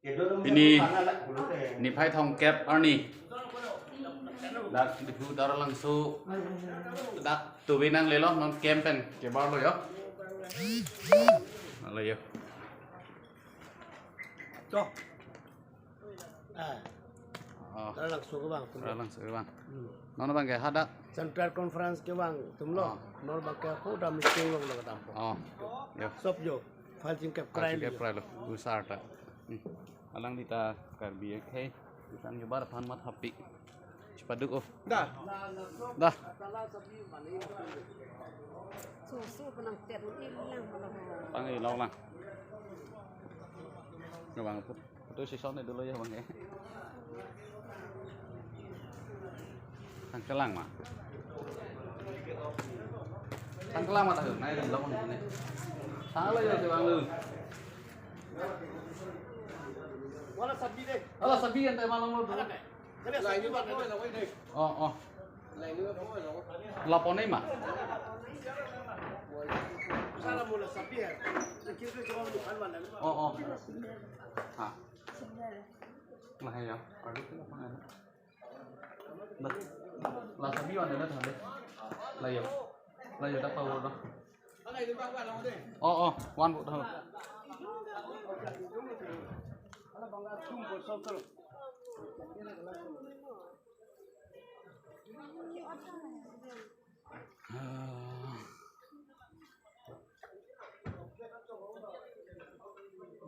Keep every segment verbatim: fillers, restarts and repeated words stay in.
Pini niphai thomkep arni dak Diphu Taralangso dak tuve nanglelo, non camp pen kebarlo yo. Alo yo. Cho. Ah. Oh. Taralangso kevang atum. Taralangso kevang. Hmm. Non abang ke hadak Central Conference kevang atumlo. Oh. Non abang ke hadak meeting longlo kedam. Oh. Yo. Sop yo. File chingkep krai lo. File chingkep krai lo. Usar ta. Hmm. Alangli ta Karbi akhei. Isan yo bar aphan mathapi. Chepaduk oh. Dah. Dah. Soso penang tet ilang malah. Pang ilong lang. Ngebang put. Photo session dolo ya bang ya. Thang kelang ma. Thang kelang ma tahu. Nai dalam ni. Thang lo ya si bang lu. Wala sabi deh. Wala sabi yang tema nomor tu. Wala sabi. Oh, oh. Lapor ni ma? Oh, oh. Ha. Lah ya, aduh, kenapa nggak ada? Lah, lah sabi wan deh, lah deh. Lah ya. Lah ya, dapat ulo. Oh, oh, wan bu tahu. Ah.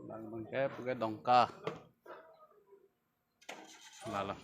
Bang bang ke puke Dongka. Lalo.